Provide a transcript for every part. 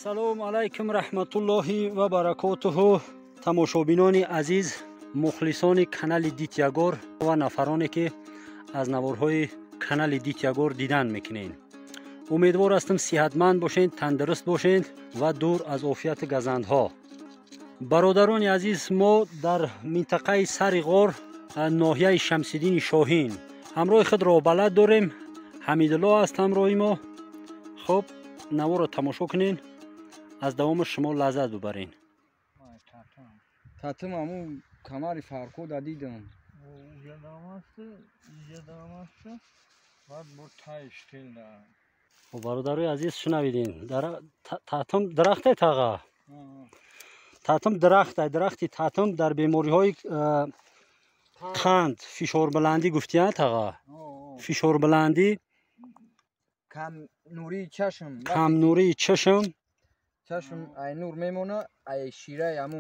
Ассалому алайкум раҳматуллоҳи ва баракотуҳу. Тамошобинони азиз, мухлисони канали Дитягор ва нафароне ки аз наворҳои канали Дитягор дидан мекунед. Умедвор ҳастам сиҳатманд бошед, тандуруст бошед ва дур аз офияти газандҳо. Бародарони азиз, мо дар минтақаи Сари Ғор, ноҳияи Шамсиддини Шоҳин ҳамроҳи худ роҳбалад дорем. Ҳамидулло аст ҳамроҳи мо. Хуб, наворро тамошо кунед, аз давомаш шумо лаззат бибаред. Татым аму камари Фархода дидам. Бародарои азиз, шунавидин, татым дарахте таға. Татым дарахт, дарахти татым дар бемориҳои қанд, фишорбаландӣ гуфтиян таға. Фишорбаландӣ, камнурии чашм, камнурии чашм, чашм ай нур мемона, ай шираи аму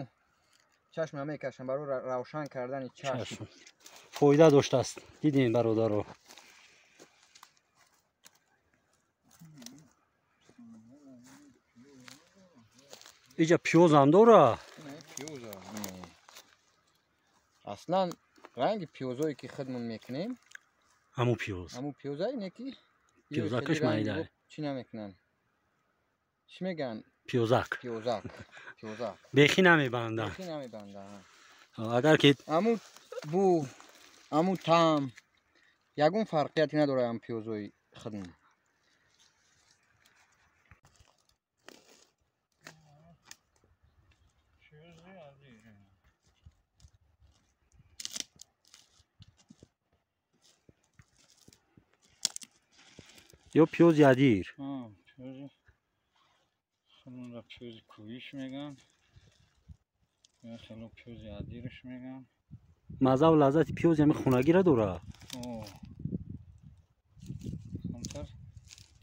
чашм мекашам барои равшан кардани чашм. Фоида доштааст. Дидин бародаро. Иҷа пиёзам дора? Пиёза. Аслан ранги пиёзое ки худмон мекунем, ҳамун пиёз. Ҳамун пиёзае не ки пиёзакаш майда. Чӣ намекунанд? Чӣ мегӯянд? Пиёзак. Пиёзак. Пиёзак. Бехӣ намебанданд. Бехӣ намебанданд. Агар ки ҳамун бу, ҳамун таъм ягон фарқияте надорад ҳам пиёзои худмон. Ё пиёзи адир. Пиёзи худмонро пиёзи кӯҳиш мегӯянд, ё хело пиёзи адирш мегӯянд. Маззаву лаззати пиёзи ҳамин хунагиро дорад. Камтар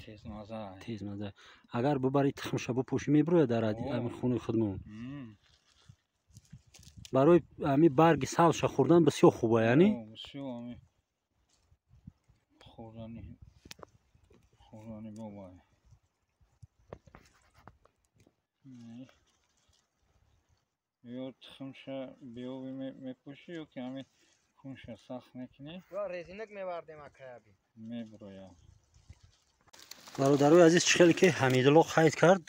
тезмаза. Тезмаза. Агар бубари тухмша бупӯшӣ мебурояд дар ҳамин хуни худмон. Барои ҳамин барги сабзша хӯрдан бисёр хуба, яъне? Бисёр ҳамин хӯрдани хӯрдани бобай. Ё тухмша биёби мепӯшӣ, ё ки ҳамин хунша сахт мекунӣ. Резинак мевардем акаяби. Мебурояд. Бародарои азиз, чӣ хеле ки Ҳамидулло қайд кард,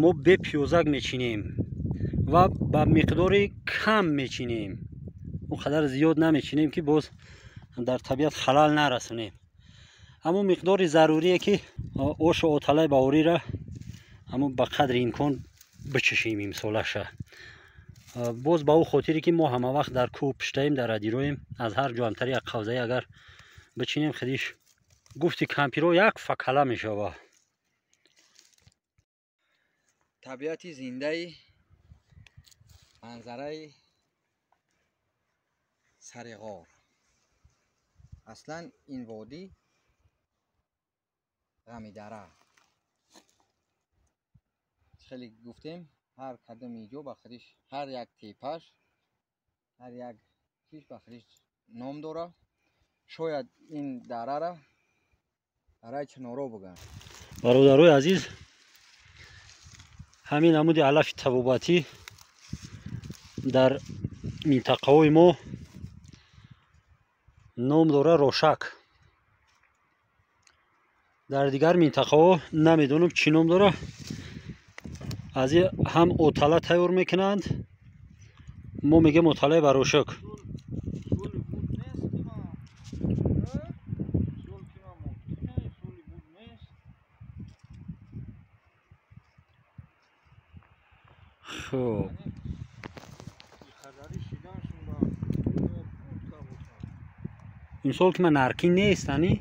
мо бе пиёзак мечинем ва ба миқдори кам мечинем. Он қадар зиёд намечинем ки боз дар табиат халал нарасонем. Ҳамон миқдори зарурие ки ошу оталаи баҳориро ҳамон ба қадри имкон бичишем имсолаша. Боз ба ӯ хотире ки мо ҳама вақт дар кӯҳ пиштаем, дар адироем, аз ҳар ҷоамтари як қавзае агар бичинем, худиш гуфти кампиро як факала мешава. Табиати зиндаи манзараи Сари Ғор. Аслан ин водӣ Ғамидара. Хеле гуфтем, ҳар кадами ҷо ба худиш, ҳар як тепаш, ҳар як чиз ба худиш ном дора. Шояд ин дарара дараи Чиноро буганд. Бародарои азиз, ҳамин намуди алафи табобатӣ дар минтақаҳои мо ном дора рошак. Дар дигар минтақаҳо намедонам чӣ ном дора. Аз ҳам отала тайёр мекунанд, мо мегӯем оталаи барошак. Хуб, имсол ки ман наркин нест, ани?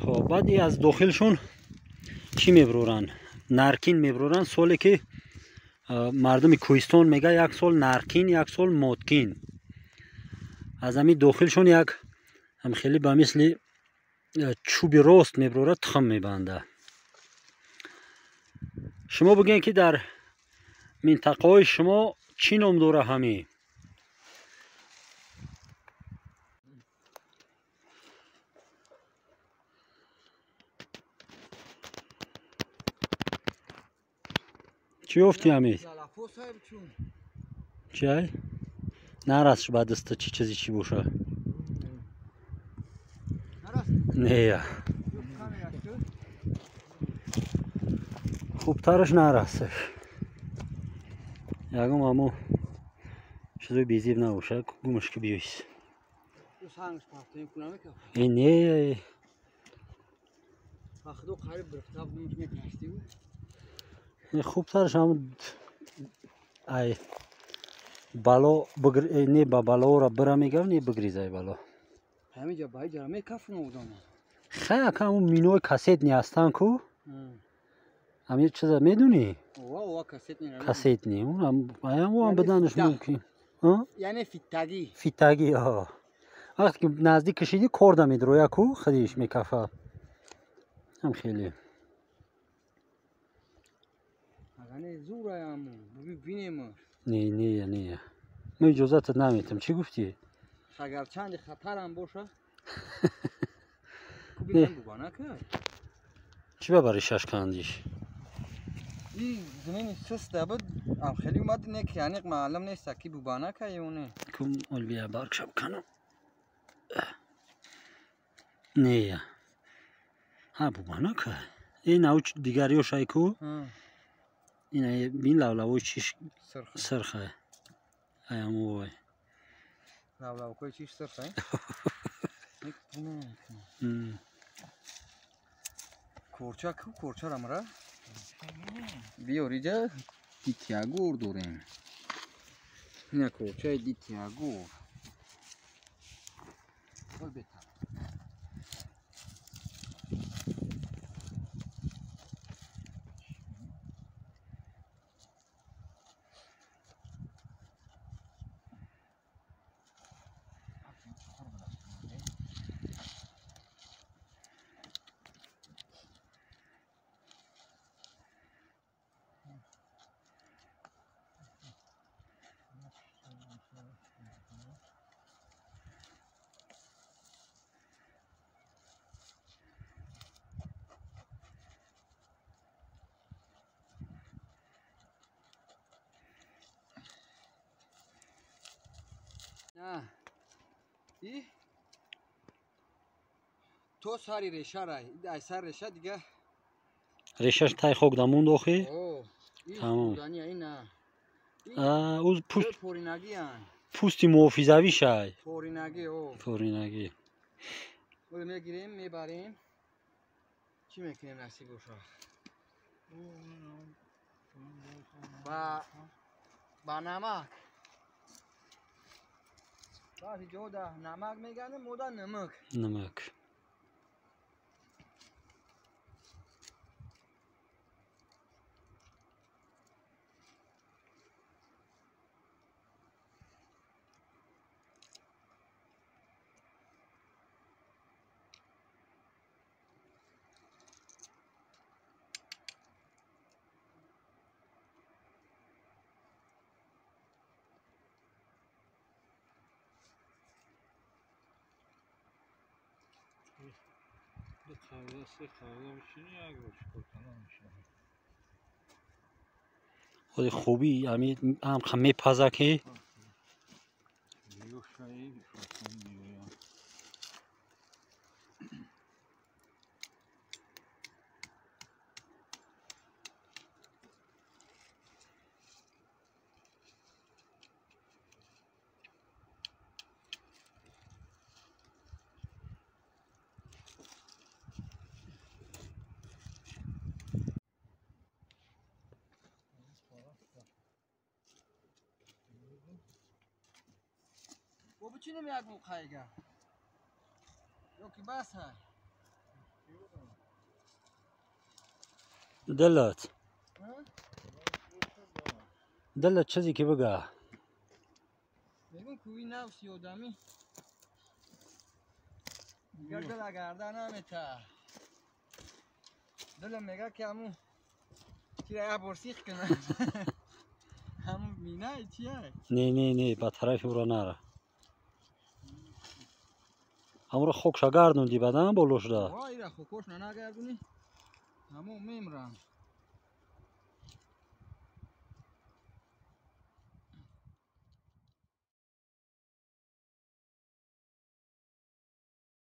Хоб, баъд аз дохилшон чӣ мебуроранд? Наркин мебуроранд. Соле ки мардуми кӯҳистон мега, як сол наркин, як сол моткин. Аз ҳамин дохилшон як ҳам хеле ба мисли чӯби рост мебурорад, тухм мебандад. Шумо бигӯед ки дар минтақаҳои шумо чӣ ном дора ҳамин? Чӣ ёфтӣ, Ҳамид? Чай? Нарасш ба даста чӣ чизи чӣ боша? Не. Хубтараш нарасш. Ягон амо чизои безеб набоша, гумаш ки биёйс. Э не. Хубтараш ҳам ай бало не ба балоро бира мегав, не бигризай бало. Ҳамиҷа ба иҷара мекафна одама. Хай ака ҳамун минои кассетни ҳастанд ку? Ҳамин чиза медунӣ? Ова кассетни. Кассетни. Ҳам биданаш мумкин. Яъне фиттагӣ. Фиттагӣ, а. Вақте ки наздик кашидӣ корда медроя ку, худиш мекафа. Ҳам хеле. Агане зураяму, бибинем. Не, не, не. Мо иҷозатат наметам. Чӣ гуфтӣ? Агарчанди хатарам боша. Кубинем бубанака. Чӣ ба барои шашкандиш? И замини суста буд, ам хеле омад, не ки аниқ маълум нест, ки бубанака ё не. Кум олбия баргшаб канам. Не. Ҳа бубанака. Ин ауч дигариёшай ку? Ин бин лавлавои чиш сирхай. Аямовай. Лавлавкои чиш сирхай? Корча ку корчара мара? Биёр иҷа дитягор дорем. Ина корчаи дитягор. Ой бетар. И то сари решара, ай сар реша дига. Решаш тай хок дамонд охи? Тамом. А, уз пуст пусти муҳофизавӣ шай. Форинагӣ, о. Форинагӣ. Оли мегирем, мебарем. Чӣ мекунем насиб боша? Ба намак. Баъзи ҷода намак мегардем, мода намак. Намак. Худи хуби ҳам мепаза ки Бо бичинем як муқайга ё ки бас ҳай? Дилат дилат чизе ки бига. Мегум кӯи нафси одамӣ дигар дила гарда намета. Дилам мега ки ҳамун чира як бор сих кунам. Ҳамун минай чия? Не, не, не, ба тарафи ӯро нара. Ҳамонро хокша гардонди бадан боло шуда. Ира хокошна нагардонӣ, ҳамон мемрам.